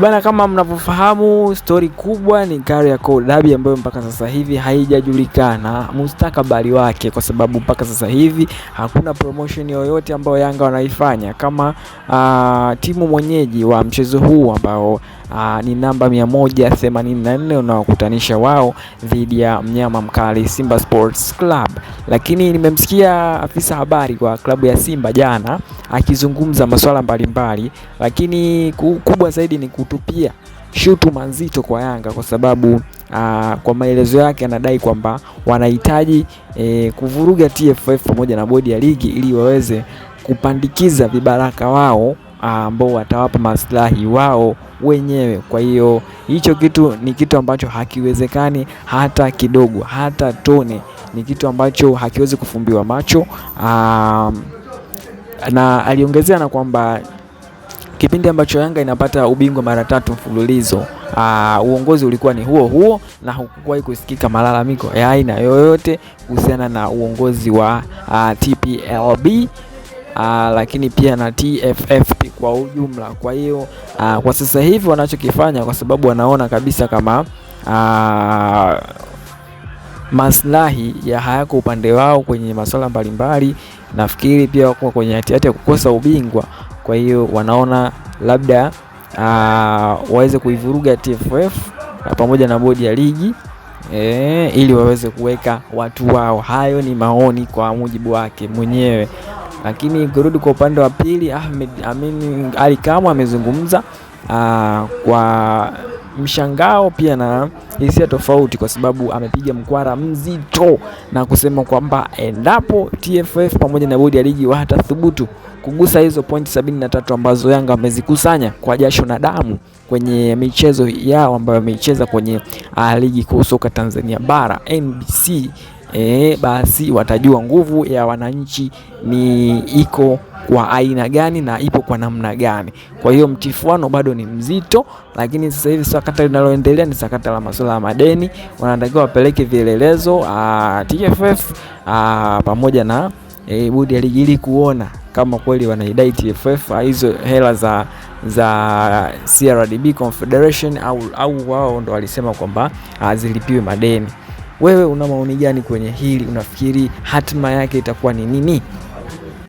Bana, kama mnavyofahamu stori kubwa ni Kariakoo Derby ambayo mpaka sasa hivi haijajulikana mustakabali wake, kwa sababu mpaka sasa hivi hakuna promotion yoyote ambayo Yanga wanaifanya kama timu mwenyeji wa mchezo huu ambao ni namba 184 unaokutanisha wao dhidi ya mnyama mkali Simba Sports Club. Lakini nimemsikia afisa habari kwa klabu ya Simba jana akizungumza masuala mbalimbali, lakini kubwa zaidi ni kutupia shutuma nzito kwa Yanga kwa sababu kwa maelezo yake anadai kwamba wanahitaji kuvuruga TFF pamoja na bodi ya ligi ili waweze kupandikiza vibaraka wao ambao watawapa maslahi wao wenyewe. Kwa hiyo hicho kitu ni kitu ambacho hakiwezekani hata kidogo, hata tone. Ni kitu ambacho hakiwezi kufumbiwa macho. Na aliongezea na kwamba kipindi ambacho Yanga inapata ubingwa mara tatu mfululizo, uongozi ulikuwa ni huo huo na hukuwahi kusikika malalamiko ya aina yoyote kuhusiana na uongozi wa TPLB lakini pia na TFF kwa ujumla. Kwa hiyo kwa sasa hivi wanachokifanya, kwa sababu wanaona kabisa kama maslahi ya hayako upande wao kwenye masuala mbalimbali, nafikiri pia wako kwenye hatihati ya kukosa ubingwa. Kwa hiyo wanaona labda waweze kuivuruga TFF pamoja na bodi ya ligi ili waweze kuweka watu wao. Hayo ni maoni kwa mujibu wake mwenyewe. Lakini kurudi kwa upande wa pili, Ahmed Amin Ally Kamwe amezungumza kwa mshangao pia na hisia tofauti, kwa sababu amepiga mkwara mzito na kusema kwamba endapo TFF pamoja na bodi ya ligi watathubutu kugusa hizo pointi 73 ambazo Yanga wamezikusanya kwa jasho na damu kwenye michezo yao ambayo wameicheza kwenye ligi kuu soka Tanzania bara NBC, basi watajua nguvu ya wananchi ni iko kwa aina gani na ipo kwa namna gani. Kwa hiyo mtifuano bado ni mzito, lakini sasa hivi sakata linaloendelea ni sakata la masuala ya madeni. Wanatakiwa wapeleke vielelezo TFF pamoja na bodi ya ligi ili kuona kama kweli wanaidai TFF hizo hela za CRDB Confederation au wao ndo walisema kwamba zilipiwe madeni. Wewe una maoni gani kwenye hili? Unafikiri hatima yake itakuwa ni nini?